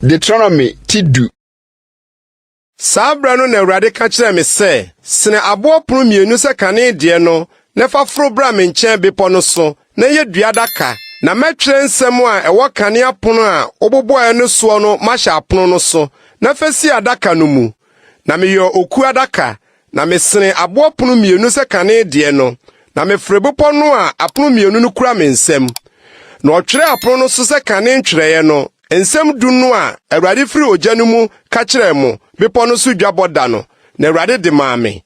Deuteronomy ti du. Saa berɛ no na Awurade ka kyerɛɛ me sɛ, Sene aboɔ pono mmienu sɛ kane deɛ no, na fa foro bra me nkyɛn bepɔ no so, na yɛ dua adaka, na mɛtwerɛ nsɛm a ɛwɔ kane apono a wobobɔeɛ no soɔ no mahyɛ apono no so, na fa si adaka no mu. Na meyɛɛ okuo adaka, na mesenee aboɔ pono mmienu sɛ kane deɛ no, na meforoo bepɔ no a apono mmienu no kura me nsam. Na ɔtwerɛɛ apono no so sɛ kane ntwerɛeɛ no, nsɛm du no a Awurade firi ogya no mu ka kyerɛɛ mo bepɔ no so dwabɔ da no, na Awurade de maa me.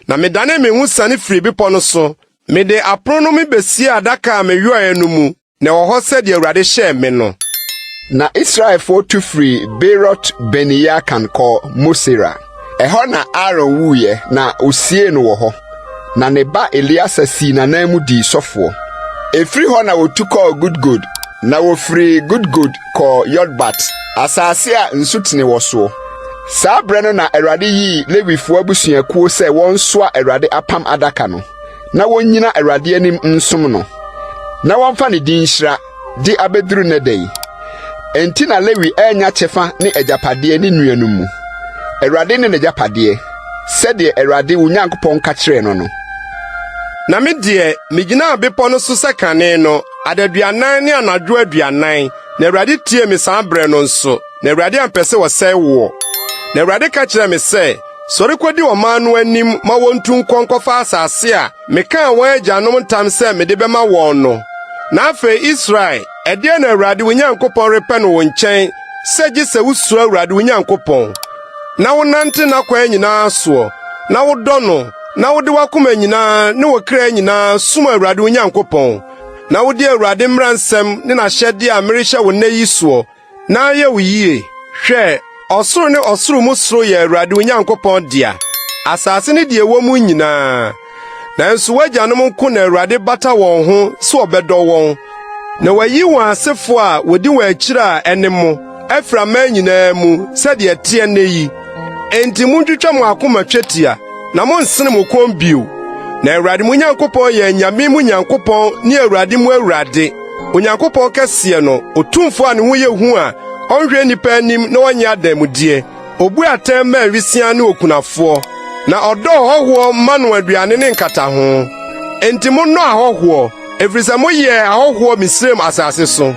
Na medanee me ho siane firii bepɔ no so, mede apono no mebesiee adaka a meyɔeɛ no mu, na ɛwɔ hɔ sɛdeɛ Awurade hyɛɛ me no. Na Israelfoɔ tu firii Beerot Bene-Yaakan kɔɔ Mosera. Ɛhɔ na Aaron wuiɛ, na ɔsiee no wɔ hɔ. Na ne ba Eleasa sii n'ananmu dii sɔfoɔ. Ɛfiri hɔ na wɔtu kɔɔ Gudgod, na wɔfirii Gudgod kɔɔ Yotbat, asase a nsutene wɔ soɔ. Saa berɛ no na Awurade yii Lewifoɔ abusuakuo sɛ wɔnsoa Awurade apam adaka no, na wɔnnyina Awurade anim nsom no, na wɔmfa ne din nhyira, de abɛduru nnɛ da yi. Enti na Lewi annya kyɛfa ne agyapadeɛ ne nuanom mu. Awurade ne n'agyapadeɛ, sɛdeɛ Awurade wo Nyankopɔn ka kyerɛɛ no no. Na me deɛ, migyinaa bepɔ no so sɛ kane no, adaduanan ne anadwo aduanan, na Awurade tiee me saa bere no nso, na Awurade ampɛ sɛ ɔsɛe woɔ. Na Awurade ka kyerɛɛ me sɛ, Sɔre kodi ɔman no anim ma wontu nkɔ nkɔfa asase a mekaa wɔn agyanom ntam sɛ mede bɛma wɔn no. Na afei, Israel, ɛdeɛn na Awurade wo Nyankopɔn repɛ no wo nkyɛn sɛ gye sɛ wusuro Awurade wo Nyankopɔn, na wonante n'akwan nyinaa soɔ, na wodɔ no, na wode w'akoma nyinaa ne wo kra nyinaa som Awurade wo Nyankopɔn, na wodi Awurade mmara nsɛm ne n'ahyɛdeɛ a merehyɛ wo nnɛ yi soɔ, na ayɛ wo yie. Hwɛ, ɔsoro ne ɔsoro mu soro yɛ Awurade wo Nyankopɔn dea, asase ne deɛ ɛwɔ mu nyinaa. Nanso w'agyanom nko na Awurade bata wɔn ho sɛ ɔbɛdɔ wɔn, na wayi wɔn asefo a wodi wɔn akyiri a ɛne mo, afiri aman nyinaa mu sɛdeɛ ɛteɛ nnɛ yi. Enti muntwitwa mo akoma twetia, na monnsene mo kɔn bio. Na Awurade mo Nyankopɔn yɛ anyame mu Nyankopɔn ne Awurade mu Awurade, Onyankopɔn kɛseɛ no, otumfoɔ a ne ho yɛ hu a ɔnhwɛ nnipa anim na ɔnnye adanmudeɛ. Obu atɛn ma awisiaa ne okunafoɔ, na ɔdɔ ɔhɔhoɔ ma no aduane ne nkataho. Enti monnɔ ahɔhoɔ, ɛfiri sɛ moyɛɛ ahɔhoɔ Misraim asase so.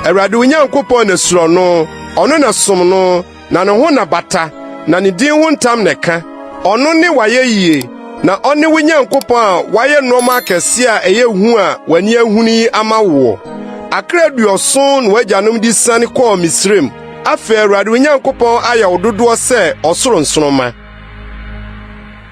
Awurade wo Nyankopɔn na suro no, ɔno na som no, na ne ho na bata, na ne din ho ntam na ɛka. Ɔno ne w'ayɛyie, na ɔne wo Nyankopɔn a wayɛ nneɛma akɛse a ɛyɛ hu a w'ani ahunu yi ama woɔ. Akra 70 na w'agyanom de siane kɔɔ Misraim. Afei Awurade wo Nyankopɔn ayɛ wo dodoɔ sɛ ɔsoro nsoromma.